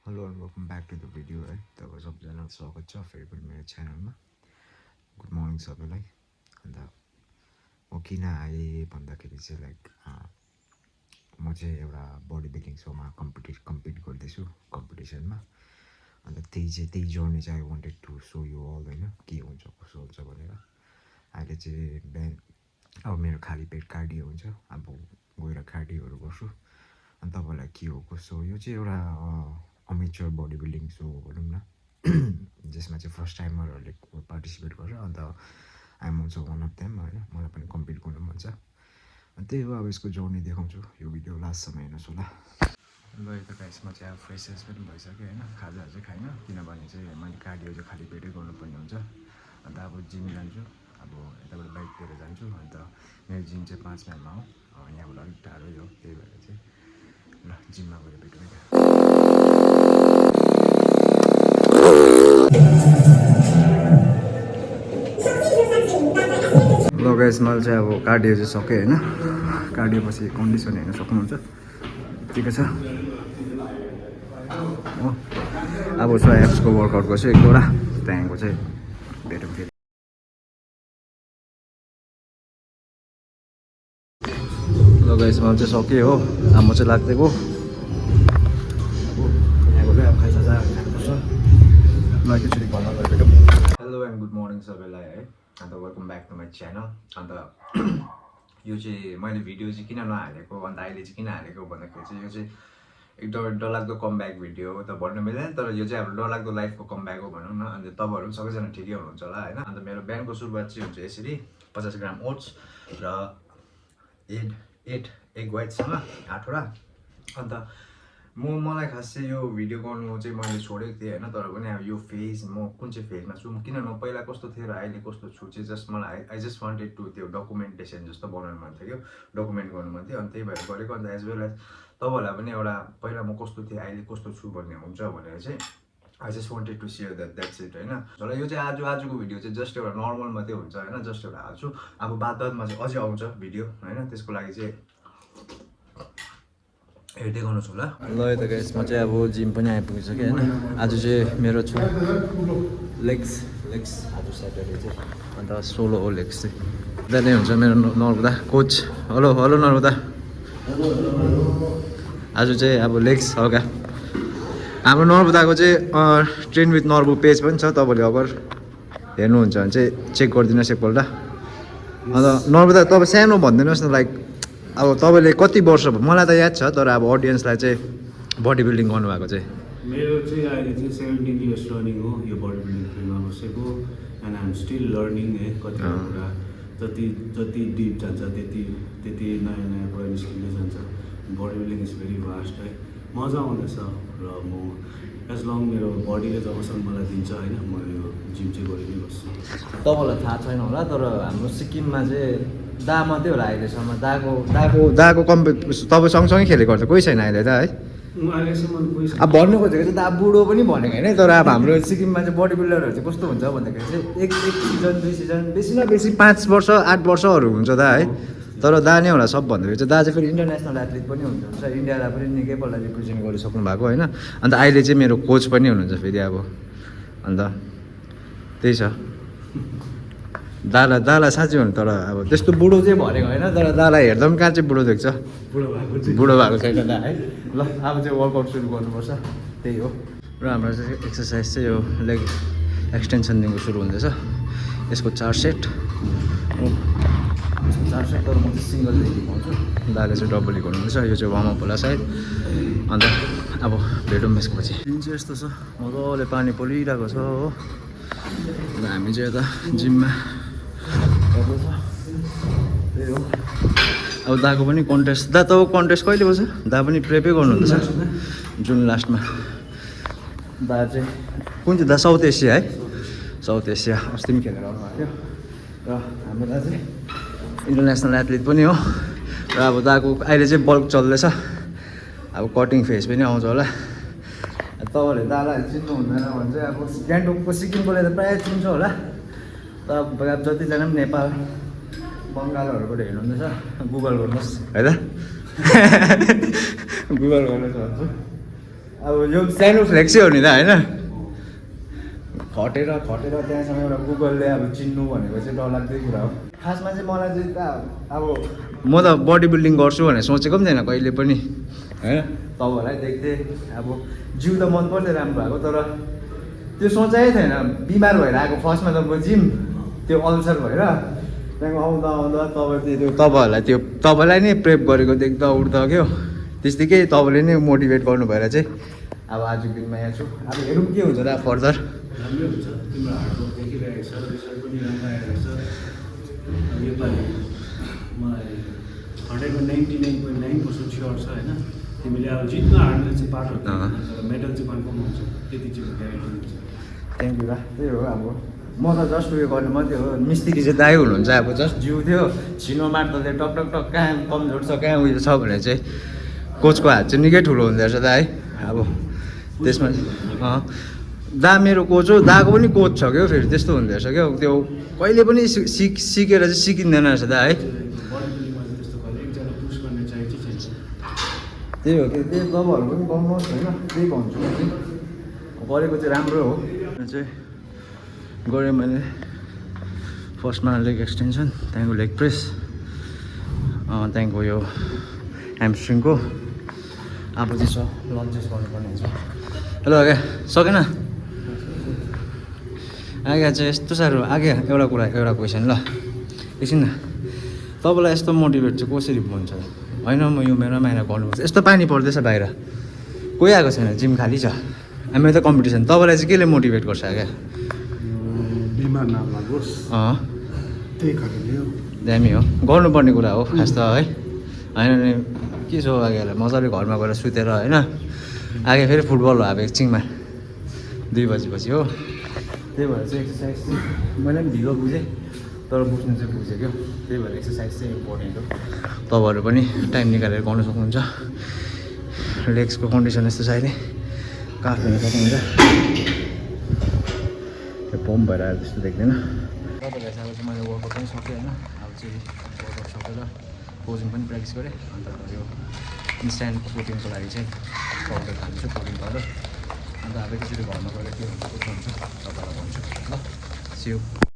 hello and welcome back to the video है तपाईँ सबैजनालाई स्वागत छ फेरि पनि मेरो च्यानलमा गुड मर्निङ सबैलाई अन्त म किन आएँ भन्दाखेरि चाहिँ लाइक म चाहिँ एउटा बडी बिल्डिङ सोमा कम्पिट गर्दैछु कम्पिटिसनमा अन्त त्यही जर्नी चाहिँ I wanted to show you all होइन के हुन्छ कसो हुन्छ भनेर अहिले चाहिँ बिहान अब मेरो खाली पेट कार्डियो हुन्छ अब गएर कार्डियोहरू गर्छु अनि तपाईँलाई के हो कसो हो यो चाहिँ एउटा अमेचर बडी बिल्डिङ सो भनौँ न जसमा चाहिँ फर्स्ट टाइमरहरूले पार्टिसिपेट गर्छ अन्त I'm also one of them होइन मलाई पनि कम्पिट गर्नु मन छ अनि त्यही हो अब यसको जर्नी देखाउँछु यो भिडियो लास्टसम्म हेर्नुहोस् होला ल यता गाइसमा चाहिँ अब फ्रेसेस पनि भइसक्यो होइन खाजाहरू चाहिँ खाइनँ किनभने चाहिँ मैले कार्डियो चाहिँ खाली पेटै गर्नुपर्ने हुन्छ अन्त अब जिम जान्छु अब यताबाट बाइक लिएर जान्छु अन्त मेरो जिम चाहिँ 5 माइलमा हो यहाँबाट अलिक टाढो हो त्यही भएर चाहिँ ल जिममा गएर भेटौँ क्या ल गाइस मैले चाहिँ अब कार्डियो चाहिँ सकेँ होइन कार्डियो पछि कन्डिसन हेर्न सक्नुहुन्छ ठिकै छ हो अब सो एप्सको वर्कआउट गर्छु एक दुईवटा त्यहाँको चाहिँ भेटौँ फेरि ल गाइस मैले चाहिँ सकेँ हो अब म चाहिँ लाग्दै गयो अब खाइसाजा खानुपर्छ ल एकचोटि भन्न गएर भेटौँ हेलो एन्ड गुड मर्निङ सबैलाई है and welcome back to my channel and यो चाहिँ मैले भिडियो चाहिँ किन नहालेको अन्त अहिले चाहिँ किन हालेको भन्दाखेरि चाहिँ यो चाहिँ एकदम डरलाग्दो कमब्याक भिडियो हो त भन्नु मिल्दैन तर यो चाहिँ अब डरलाग्दो लाइफको कमब्याक हो भनौँ न अन्त तपाईँहरू पनि सबैजना ठिकै हुनुहुन्छ होला होइन अन्त मेरो बिहानको सुरुवात चाहिँ हुन्छ यसरी 50 ग्राम ओट्स र 8 एग वाइटसँग 8वटा अन्त मलाई खास चाहिँ यो भिडियो गर्नु चाहिँ मैले छोडेको थिएँ होइन तर पनि अब यो फेज म कुन चाहिँ फेजमा छु किनभने म पहिला कस्तो थिएँ र अहिले कस्तो छु चाहिँ जस्ट मलाई आई जस्ट वान्टेड टु त्यो डकुमेन्टेसन जस्तो बनाउनु मन थियो डकुमेन्ट गर्नु मन थियो अनि त्यही भएर गरेको अन्त एज वेल एज तपाईँहरूलाई पनि एउटा पहिला म कस्तो थिएँ अहिले कस्तो छु भन्ने हुन्छ भनेर चाहिँ I just wanted to share that's it होइन तर यो चाहिँ आजको भिडियो चाहिँ जस्ट एउटा नर्मल मात्रै हुन्छ होइन जस्ट एउटा हाल्छु अब बादमा चाहिँ अझै आउँछ भिडियो होइन त्यसको लागि चाहिँ हेर्दै गर्नुहोस् होला ल यता गाइसमा चाहिँ अब जिम पनि आइपुगिसक्यो होइन आज चाहिँ मेरो छ लेग्स आज स्याटरडे चाहिँ अन्त 16 हो लेग्स चाहिँ त्यहाँ नै हुन्छ मेरो नर्बुदा कोच हेलो नर्बुदा आज चाहिँ अब लेग्स हल्का हाम्रो नर्बुदाको चाहिँ ट्रेन विथ नर्बु पेज पनि छ तपाईँले अगर हेर्नुहुन्छ भने चाहिँ चेक गरिदिनुहोस् एकपल्ट अन्त नर्बुदा तपाईँ सानो भनिदिनुहोस् न लाइक अब तपाईँले कति वर्ष भयो मलाई त याद छ तर अब अडियन्सलाई चाहिँ बडी बिल्डिङ गर्नुभएको चाहिँ मेरो चाहिँ अहिले चाहिँ 17 इयर्स रनिङ हो यो बडी बिल्डिङ फिल्डमा बसेको and I am still learning है कतिवटा कुरा जति डिप जान्छ त्यति नयाँ कुरा निस्किँदै जान्छ body building is very vast है मजा आउँदैछ र म एज लङ मेरो बडीले जबसम्म मलाई दिन्छ होइन म यो जिम चाहिँ गरि नै बस्छु तपाईँलाई थाहा छैन होला तर हाम्रो सिक्किममा चाहिँ दा मात्रै होला अहिलेसम्म दाको तपाईँ सँगसँगै खेलेको त कोही छैन अहिले त है अब भन्नु खोजेको चाहिँ दा बुढो पनि भनेको होइन तर अब हाम्रो सिक्किममा चाहिँ बडी बिल्डरहरू चाहिँ कस्तो हुन्छ भन्दाखेरि चाहिँ एक सिजन 2 सिजन बेसी न बेसी 5 वर्ष 8 वर्षहरू हुन्छ दा है तर दा नै होला सबभन्दा चाहिँ दा चाहिँ फेरि इन्टरनेसनल एथलिट पनि हुनुहुन्छ इन्डियालाई पनि निकैपल्ट रिप्रेजेन्ट गरिसक्नु भएको होइन अन्त अहिले चाहिँ मेरो कोच पनि हुनुहुन्छ फेरि अब अन्त त्यही छ दालाई साँच्चै हुनु तर अब त्यस्तो बुढो चाहिँ भनेको होइन तर दालाई हेर्दा पनि कहाँ चाहिँ बुढो देख्छ बुढो भएको छैन दा है ल अब चाहिँ वर्कआउट सुरु गर्नुपर्छ त्यही हो र हाम्रो चाहिँ एक्सर्साइज चाहिँ यो लेग एक्सटेन्सनदेखिको सुरु हुँदैछ यसको 4 सेट तर म चाहिँ सिङ्गलदेखि पाउँछु दाले चाहिँ डबली गर्नुहुँदैछ यो चाहिँ वार्मअप होला सायद अन्त अब भेटौँ यसको पछि दिन चाहिँ यस्तो छ मजाले पानी परिरहेको छ हो र हामी चाहिँ यता जिममा त्यही हो अब दाको पनि कन्टेस्ट दा तपाईँको कन्टेस्ट कहिले बस्छ दा पनि प्रेपै गर्नुहुँदैछ जुन लास्टमा दा चाहिँ कुन चाहिँ दा साउथ एसिया है साउथ एसिया अस्ति पनि खेलेर आउनुभएको थियो र हाम्रो दा चाहिँ इन्टरनेसनल एथलिट पनि हो र अब दाको अहिले चाहिँ बल्क चल्दैछ अब कटिङ फेज पनि आउँछ होला तपाईँहरूले दालाई चिन्नु हुँदैन भने चाहिँ अब गान्तोकको सिक्किमकोले त प्रायः चिन्छ होला तर अब जतिजना पनि नेपाल बङ्गालहरूबाट हेर्नुहुँदैछ गुगल गर्नुहोस् है त गुगल गर्नुहोस् भन्छु अब यो सानो फ्लेक्सै हो नि त होइन खटेर त्यहाँसम्म एउटा गुगलले अब चिन्नु भनेको चाहिँ डरलाग्दै कुरा हो खासमा चाहिँ मलाई चाहिँ त अब म त बडी बिल्डिङ गर्छु भनेर सोचेको पनि थिएन कहिले पनि होइन तपाईँहरूलाई देख्थेँ अब जिउ त मन पर्थ्यो राम्रो भएको तर त्यो सोचाइ थिएन बिमार भएर आएको फर्स्टमा त म जिम त्यो अल्सर भएर त्यहाँदेखि आउँदा तपाईँहरूलाई त्यो तपाईँलाई नै प्रेप गरेको देख्दा उठ्दा क्या त्यस्तिकै तपाईँले नै मोटिभेट गर्नु भएर चाहिँ अब आजको दिनमा यहाँ छु अब हेरौँ के हुन्छ त फर्दर राम्रै हुन्छ तिम्रो हार्डवर्क देखिरहेको छ रिजल्ट पनि राम्रो आइरहेको छ अब योपालि मलाई 199.9% स्योर छ होइन तिमीले अब जित्न हार्ने चाहिँ पार्ट हो तर मेडल चाहिँ कन्फर्म आउँछ त्यति चाहिँ ग्यारेन्टी हुन्छ थ्याङ्क यू दा त्यही हो अब म त जस्ट उयो गर्नु मात्रै हो मिस्त्री चाहिँ दाइ हुनुहुन्छ अब जस्ट जिउ थियो छिनो मार्दा टक टक टक कहाँ कमजोर छ कहाँ उयो छ भने चाहिँ कोचको हात चाहिँ निकै ठुलो हुँदो रहेछ दाइ अब त्यसमा दा मेरो कोच हो दाको पनि कोच छ क्या फेरि त्यस्तो हुँदो रहेछ क्या त्यो कहिले पनि सिकेर चाहिँ सिकिँदैन रहेछ दा है त्यही हो कि त्यही दबाहरू पनि गर्नुहोस् होइन त्यही भन्छु म चाहिँ गरेको चाहिँ राम्रो हो चाहिँ गरेँ मैले फर्स्टमा लेग एक्सटेन्सन त्यहाँदेखिको लेग प्रेस त्यहाँदेखिको यो ह्यामस्ट्रिङको अब चाहिँ छ लन्चेस गर्नुपर्ने हुन्छ हेलो आगे सकेन आगे चाहिँ यस्तो साह्रो आगे एउटा क्वेसन ल एकछिन न तपाईँलाई यस्तो मोटिभेट चाहिँ कसरी हुन्छ होइन म यो मेरो महिना गर्नुपर्छ यस्तो पानी पर्दैछ बाहिर कोही आएको छैन जिम खाली छ हामी त कम्पिटिसन तपाईँलाई चाहिँ केले मोटिभेट गर्छ क्या बिमार नलागोस् त्यही कारणले हो दामी हो गर्नुपर्ने कुरा हो खास त है होइन नि के छ आगेलाई मजाले घरमा गएर सुतेर होइन आगे फेरि फुटबल हो अब एकछिनमा 2 बजीपछि हो त्यही भएर चाहिँ एक्सर्साइज चाहिँ मैले पनि ढिलो बुझेँ तर बुझ्नु चाहिँ बुझेँ क्या त्यही भएर एक्सर्साइज चाहिँ इम्पोर्टेन्ट हो तपाईँहरू पनि टाइम निकालेर गर्नु सक्नुहुन्छ लेग्सको कन्डिसन यस्तो छ अहिले काफ हेर्नु सक्नुहुन्छ त्यो पम्प भएर आएर त्यस्तो देख्दैन तपाईँलाई चाहिँ अब चाहिँ मैले वर्कआउट पनि सकेँ होइन अब चाहिँ वर्कआउट सकेर पोजिङ पनि प्र्याक्टिस गरेँ अन्त यो इन्स्ट्यान्ट प्रोटिनको लागि चाहिँ पाउडर खान्छु प्रोटिन पाउडर अन्त अब एकचोटि घरमा गएर के हुन्छ कसो हुन्छ तपाईँलाई भन्छु ल सियो